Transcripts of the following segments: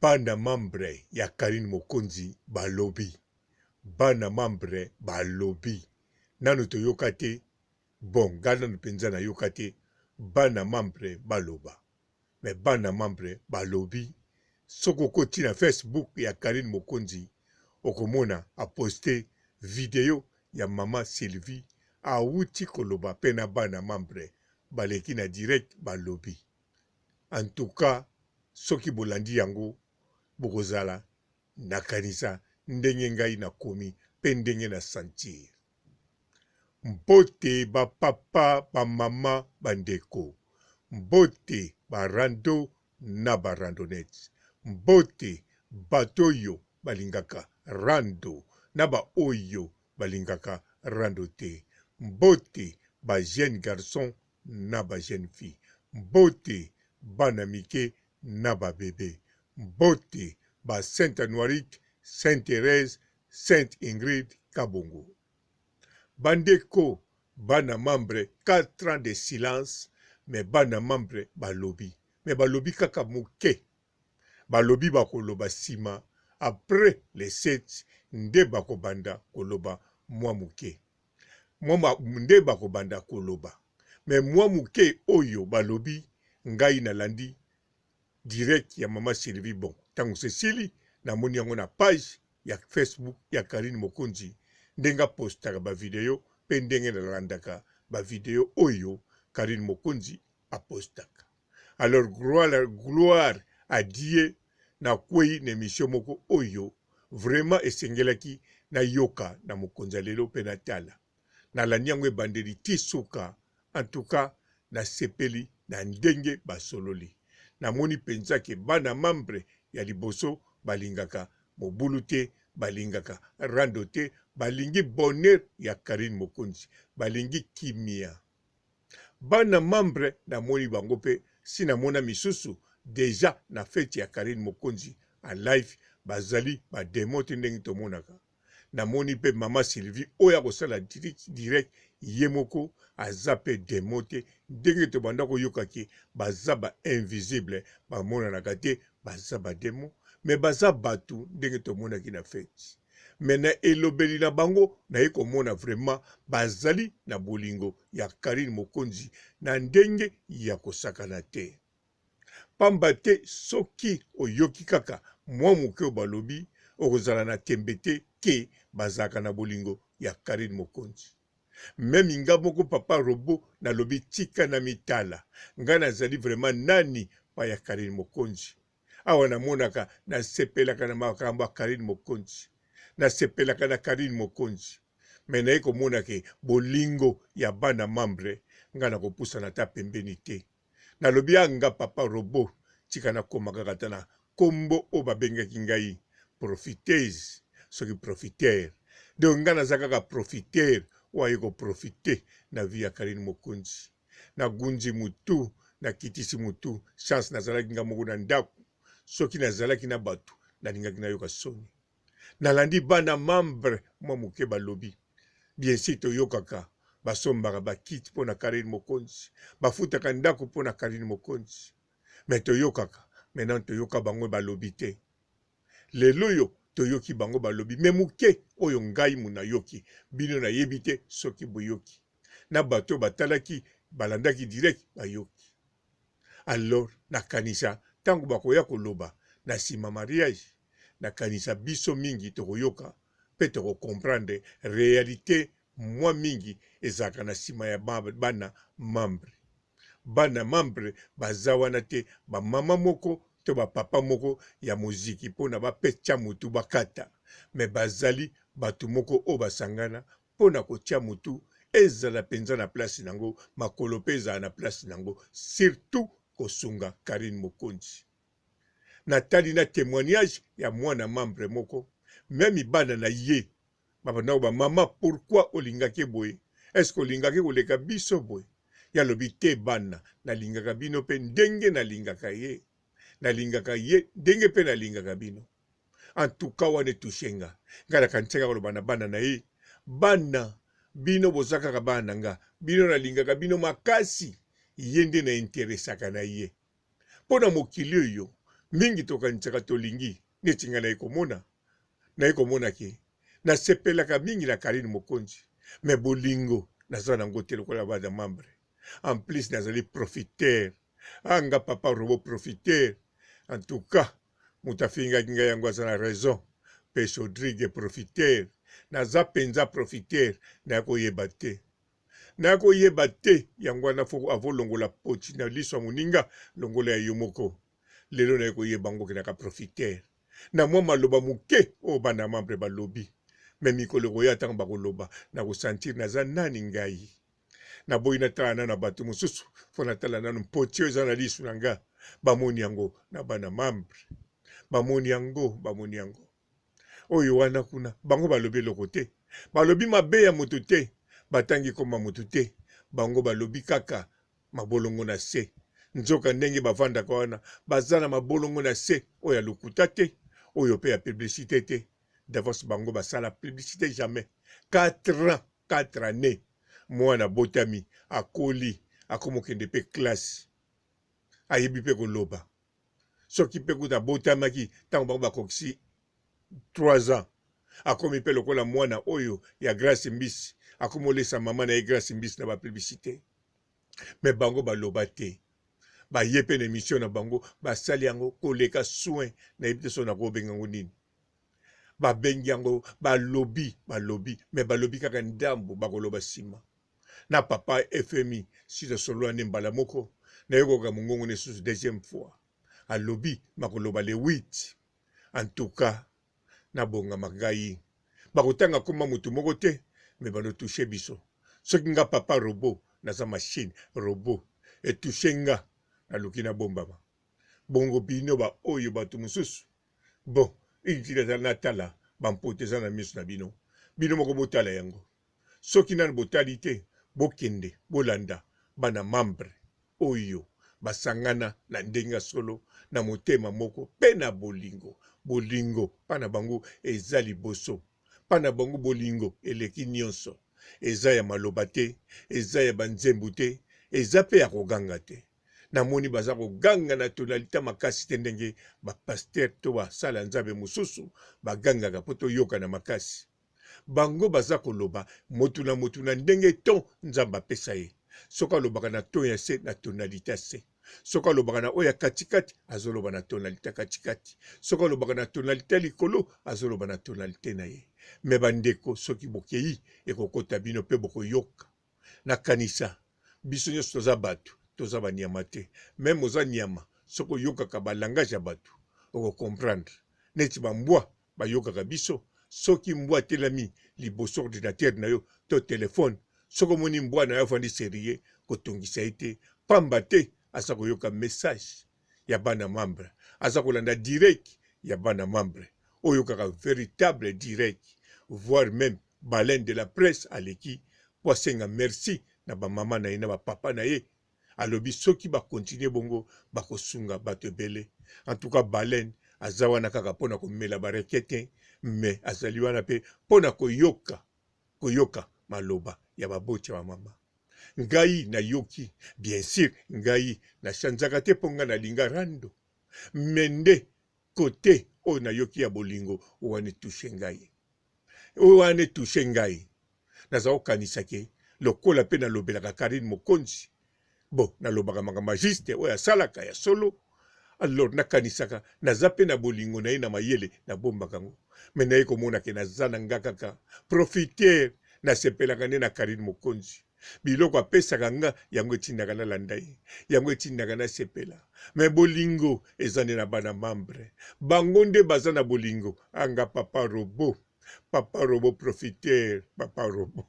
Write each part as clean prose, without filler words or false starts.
Bana membre ya Carine Mokonzi balobi bana membre balobi nanu toyoka te bon nga nanu penza nayoka te bana membre baloba mais bana membre balobi soki okoti na Facebook ya Carine Mokonzi okomona a poste video ya maman Sylvie awuti koloba pe na bana membre baleki na direct balobi En tout cas soki bolandi yango bokozala nakanisa ndenge ngai nakomi pe ndenge na sentir. Mbote ba papa ba mama ba ndeko, mbote ba rando na ba randonnettes, mbote bato oyo balingaka rando na ba oyo balingaka rando te, mbote ba jeunes garçons na ba jeune fille mbote bana mike na ba bebe mbote ba saint anuarite saint Therèse sainte Ingrid kabongo ba ndeko bana membre 4 ans de silence mais bana membre balobi mais balobi kaka moke balobi bakoloba sima après le 7 nde bakobanda koloba mwa moke mwa nde bakobanda koloba mais mwa moke oyo balobi ngai nalandi direct ya mama Sylvie bon tango sesili namoni yango na page ya Facebook ya Carine Mokonzi ndenge apostaka ba video pe ndenge nalandaka ba video oyo Carine Mokonzi apostaka alors gloire, gloire à Dieu nakwei na emission moko oyo vraiment esengelaki nayoka na mokonzi ya lelo pe natala nalandi yango ebandeli ti suka en tout cas nasepeli na ndenge basololi namoni penza ke bana membre ya liboso balingaka mobulu te balingaka rando te balingi bonheur ya Carine Mokonzi balingi kimia Bana membre na moni bango pe si na mona misusu dejà na fete ya Carine Mokonzi en live bazali ba demon te ndenge tomonaka. Na moni pe maman Sylvie oyo akosala direct ye moko aza pe demon te ndenge tobanda koyoka ke baza ba invisible bamonanaka te baza ba demon mais baza batu ndenge tomonaki na fete. Mais na elobeli na bango naye komona vraiment bazali na bolingo ya Carine Mokonzi na ndenge ya kosakana te. Pamba te soki oyoki kaka mwa moke oyo balobi okozala na tembe te ke bazalaka na bolingo ya Carine Mokonzi. Meme nga moko papa robot nalobi tika na mitala nga nazali vraiment nani pa ya Carine Mokonzi. Awa namonaka nasepelaka na makambo ya Carine Mokonzi, nasepelaka na Carine Mokonzi mais naye komona ke bolingo ya bana membre nga nakopusana ata pembeni te. Nalobi ah nga papa robot tika nakoma kaka ata na kombo oyo babengaki ngai profiteuse soki profiteur donc nga naza kaka profiteur oyo aye ko profiter na vie ya Carine Mokonzi. Na gunzi mutu, na kitisi mutu, chance nazalaki nga moko na ndaku, soki nazalaki na batu nalingaki nayoka soni. Nalandi bana membre mwa moke balobi, bien sur toyokaka basombaka ba kit pona Carine Mokonzi, bafutaka ndaku pona Carine Mokonzi, mais toyokaka, mais nanu toyoka bango balobi te. Lelo oyo toyoki bango balobi mais moke oyo ngai munayoki, bino nayebi te soki boyoki. na bato oyo batalaki balandaki direct bayoki alors nakanisa ntango bakoya koloba na nsima mariage nakanisa biso mingi tokoyoka mpe tokocomprendre realite mwa mingi ezalaka na nsima ya bana membre bana membre baza wana te bamama moko to bapapa moko ya moziki mpo na bapetya motu bakata me bazali bato moko oyo basangana mpo na kotia mutu ezala penza na place nango makolo pe ezala na place nango surtout kosunga Carine Mokonzi natali na temoignage ya mwana membre moko meme bana na ye babanda koba mama pourquoi olingaki boye est ce que olingaki koleka biso boye ye alobi te bana nalingaka bino pe ndenge nalingaka ye nalingaka ye ndenge pe nalingaka bino En tout cas wana etouche nga. Nga nakanisaki akoloba na bana na ye, bana bino boza kaka bana na nga, bino nalingaka bino makasi, ye nde na interesaka na ye. Mpo na mokili oyo, Mingi tokanisaka tolingi neti ngai naye komona, naye komona ke nasepelaka mingi na Carine Mokonzi mais bolingo naza nango te lokola bana membre. En plus nazali profiteur. Ah nga papa robot profiteur. En tout cas moto afingaki ngai yango aza na raison. Pesho Rodrigue profiteur. Naza penza profiteur naya koyeba te. Naya koyeba te yango wana fo avolongola poti na liso ya moninga longola ya yo moko. Lelo naye koyeba yango ke naka profiteur. Na mwa maloba moke oyo bana membre balobi. Mais mikolo ekoya tango bakoloba nako sentir naza nani ngai. Naboyi natala nanu na batu mosusu fo natala nanu mpoti oyo eza na lisu na nga bamoni yango na bana membre bamoni yango bamoni yango oyo wana kuna bango balobi eloko te balobi mabe ya moto te batangi koma moto te bango balobi kaka mabolongo na se nzoka ndenge bavandaka wana baza na mabolongo na se oyo ya lokuta te oyo pe ya publicite te d'avance bango basala publicite jamais 4 ans 4 annees mwana abotami akoli akomi okende pe classe ayebi pe koloba soki pe kutu abotamaki tango bango bakokisi 3 ans akomi pe lokola mwana oyo ya Grace Mbisi akomi olesa mama na ye Grace Mbisi na ba publicite mais bango baloba te baye pe na emission na bango basali yango koleka soin nayebi te soki nakobenga yango nini Babengi yango balobi balobi mais balobi kaka ndambu bakoloba sima na papa FMI si tosolola nde mbala moko naye koyoka mongongo ne susu deuxième fois alobi bakoloba le 8 en tout cas nabongama ngai bakotanga komba mutu moko te mais bano touche biso soki nga papa robot naza machine robot etouche nga naluki nabombama bongo bino ba oyo batu mosusu Bon inutile ata natala ba mpota eza na misu na bino. Bino moko botala yango. Soki nanu botali te bokende bolanda bana membre oyo basangana na ndenge ya solo na motema moko pe na bolingo. Bolingo pa na bango eza liboso. Pa na bango bolingo eleki nionso. Eza ya maloba te, eza ya ba nzembu te, eza pe ya koganga te. Namoni baza koganga na tonalite makasi te ndenge ba pasteur to basali ya nzambe mosusu bagangaka mpo toyokana makasi. Bango baza koloba motu na motu na ndenge ton nzambe apesa ye. Soki alobaka na ton ya se na tonalite ya se. Soki alobaka na oyo ya katikati azoloba na tonalite ya katikati. Soki alobaka na tonalite ya likolo azoloba na tonalite na ye. Me bandeko soki bokeyi ekokota bino mpe bokoyoka. Nakanisa biso nionso toza batu toza ba nyama te meme oza nyama soki oyokaka ba langage ya batu oko comprendre neti ba mbwa bayokaka biso soki mbwa atelami liboso ordinateur na yo to telephone soki omoni mbwa na yo afandi serieux kotungisa ye te pamba te aza koyoka message ya bana membre aza kolanda direct ya bana membre oyokaka veritable direct voir meme Baleine de la presse aleki po asenga merci na ba maman na ye na ba papa na ye alobi soki ba continuer bongo bako sunga batu ebele en tout cas baleine aza wana kaka pona komela ba requin te mais azali wana pe pona koyoka koyoka maloba ya baboti ya ba maman ngai nayoki bien sur ngai na changeaka te po ngai nalinga rando mais nde cote oyo nayoki ya bolingo wana etouche ngai Oyo wana e touche ngai. Naza kokanisa ke lokola pe nalobelaka Carine Mokonzi, bon nalobaka makambo ya juste oyo asalaka ya solo, alors nakanisaka naza pe na bolingo na ye na mayele nabombaka yango. Mais naye komona ke naza na nga kaka profiteur, nasepelaka nde na Carine Mokonzi. Biloko apesaka nga yango etindaka nalanda ye, yango etindaka nasepela. Mais bolingo eza nde na bana membre, bango nde baza na bolingo. Ah nga papa robot, papa robot profiteur, papa robot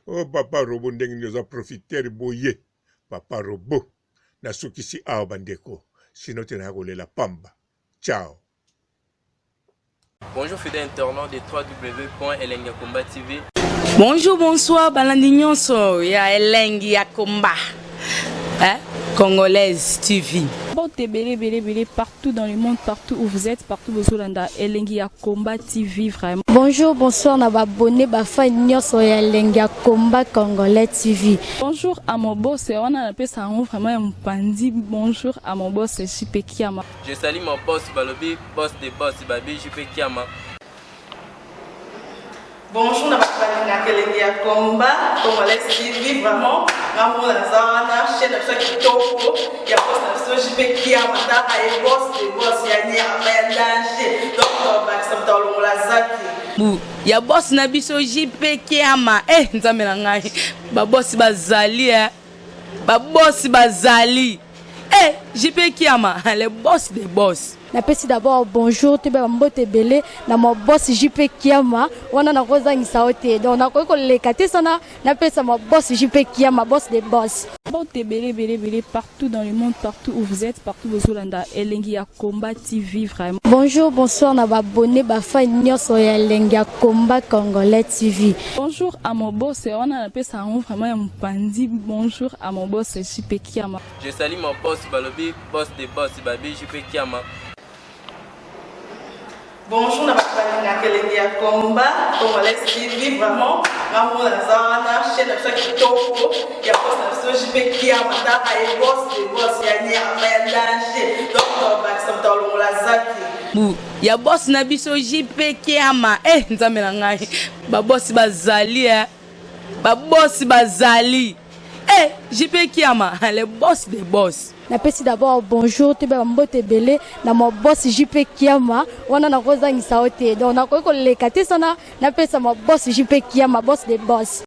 oh papa robot ndenge nini oza profiteur boye papa robot. Nasukisi awa bandeko, sinon te naya kolela pamba. Ciao. Bonjour fidèle internaute de www.elengiyakomba TV. Bonjour, bonsoir, balandi nyonso ya Elengi ya Komba. Hein? Congolaise TV. Mbote ebele ebele ebele partout dans le monde, partout où vous êtes, partout bozolanda Elengi ya Combat TV vraiment. Bonjour, bonsoir na ba abonné ba fan nyonso ya Elengi ya Combat Congolais TV. Bonjour à mon boss, wana napesa yango vraiment ya mopanzi. Bonjour à mon boss JP Kiama. Je salue mon boss balobi boss de boss babi JP Kiama. Bonjour na bato balingaka elengi ya combat congolais TV vraiment nga mona naza wana chaîne na biso ya kitoko ya boss na biso JP Kiama taka ye boss de boss ya nyama ya danger donc bakisa moto alongola zaki Bu ya boss na biso JP Kiama eh nzambe na ngai ba boss bazali eh ba boss bazali eh JP Kiama le boss des boss. Napesi d'abord bonjour toyeba ba mbote ebele na ma boss JP Kiama wana nakozangisa yo te donc nakoki koleka te sana napesa ma boss JP Kiama boss de boss. Mbote ebele ebele ebele partout dans le monde, partout où vous êtes, partout bozolanda Elengi ya Combat TV vraiment. Bonjour, bonsoir na ba abonné ba fan nyonso ya Elengi ya Combat Congolais TV. Bonjour à mon boss, wana napesa yango vraiment ya mopanzi. Bonjour à mon boss JP Kiama. Je salue mon boss balobi boss de boss babi JP Kiama. Bonjour na bato balingaka elengi ya combat congolais TV vraiment nga mona naza wana chaîne na biso ya kitoko ya boss na biso JP Kiama taka ye boss de boss ya nyama ya danger donc bakisa moto alongola zaki Bu ya boss na biso JP Kiama eh nzambe na ngai ba boss bazali eh ba boss bazali eh JP Kiama le boss des boss. Napesi d'abord bonjour toyeba ba mbote ebele na ma boss JP Kiama wana nakozangisa yo te donc nakoki koleka te sana napesa ma boss JP Kiama boss de boss.